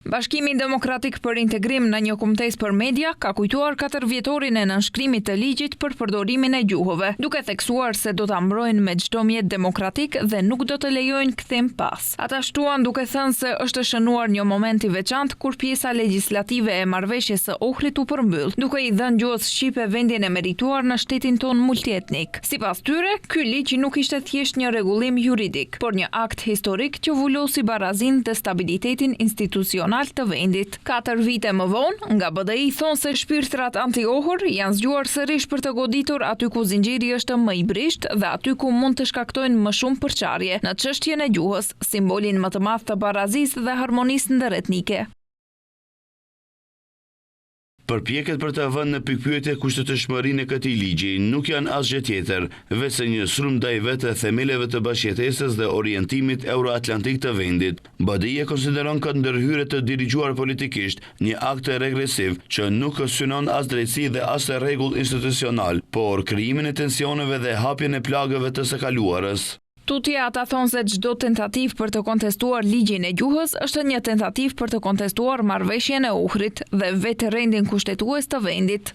Bashkimi Demokratik për Integrim në një kumtesë për media ka kujtuar katërvjetorin e nënshkrimit të ligjit për përdorimin e gjuhëve, duke theksuar se do ta mbrojnë me çdo mjet demokratik dhe nuk do të lejojnë kthim pas. Ata shtuan duke thënë se është shënuar një moment i veçantë kur pjesa legjislative e Marrëveshjes së Ohrit u përmbyll, duke i dhënë gjuhës shqipe vendin e merituar në shtetin tonë multietnik. Sipas tyre, ky ligj nuk ishte thjesht një rregullim juridik, por një akt historik që vulosi barazinë dhe stabilitetin institucional të vendit. Katër vite më vonë, nga BDI thonë se shpirtrat anti-Ohër janë zgjuar sërish për të goditur aty ku zinxhiri është më i brishtë dhe aty ku mund të shkaktojnë më shumë përçarje, në çështjen e gjuhës, simbolin më të madh të barazisë dhe harmonisë ndëretnike. Përpjekjet për të vënë në pikëpyetje kushtetutshmërinë e këtij ligji nuk janë asgjë tjetër, veçse një sulm ndaj vetë themeleve të bashkëjetesës dhe orientimit euroatlantik të vendit. BDI e konsideron këtë ndërhyrje të dirigjuar politikisht një akt regresiv që nuk synon as drejtësi dhe as rregull institucional, por krijimin e tensioneve dhe hapjen e plagëve të së kaluarës. Tutje ata thonë se çdo tentativë për të kontestuar ligjin e gjuhës është një tentativë për të kontestuar Marrëveshjen e Ohrit dhe vetë rendin kushtetues të vendit.